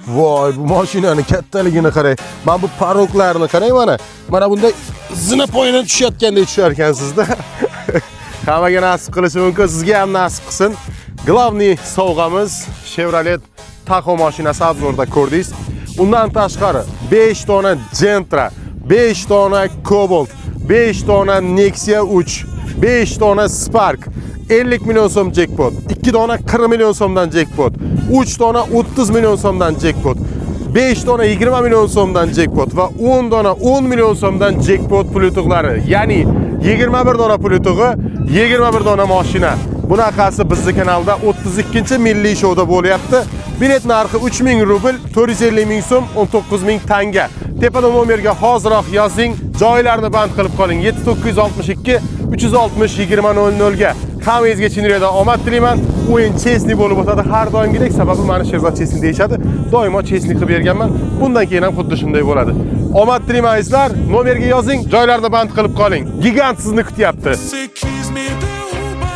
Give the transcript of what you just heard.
Voy, bu mashinani kattaligini qarang. Mana bu порог larni qarang mana. Mana bunday zina poyidan tushayotgandek tushar ekansizda. Hammaga nasib qilishi mumkin, sizga ham nasib qilsin. Главный sovg'amiz Chevrolet Tahoe mashinasi, обзор da ko'rdingiz. Undan tashqari 5 dona Gentra, 5 dona Cobalt, 5 dona Nexia 3, 5 dona Spark, 50 million so'm jekpot, 2 dona 40 million so'mdan jekpot, 3 dona 30 million so'mdan jekpot, 5 dona 20 million so'mdan jekpot va 10 dona 10 million so'mdan jekpot pul yutuqlari. Ya'ni 21 dona pul yutug'i, 21 dona mashina. Bunaqasi bizni kanalda 32-milliy shouda bo'lyapti. Bilet narxi 3000 rubl, 450 ming so'm, 19 ming tanga. Tepada nomerga hoziroq yozing, joylarni band qilib qoling. 7962 360 20 00 ga. Hammangizga chin yurakdan omad tilayman. O'yin честный bo'lib o'tadi har doimgidek, sababi mani Sherzod честный deyishadi. Doimo честный qilib berganman. Bundan keyin ham xuddi shunday bo'ladi. Omad tilayman, azizlar. Nomerga yozing, joylarni band qilib qoling. Gigant sizni kutyapti. Sick.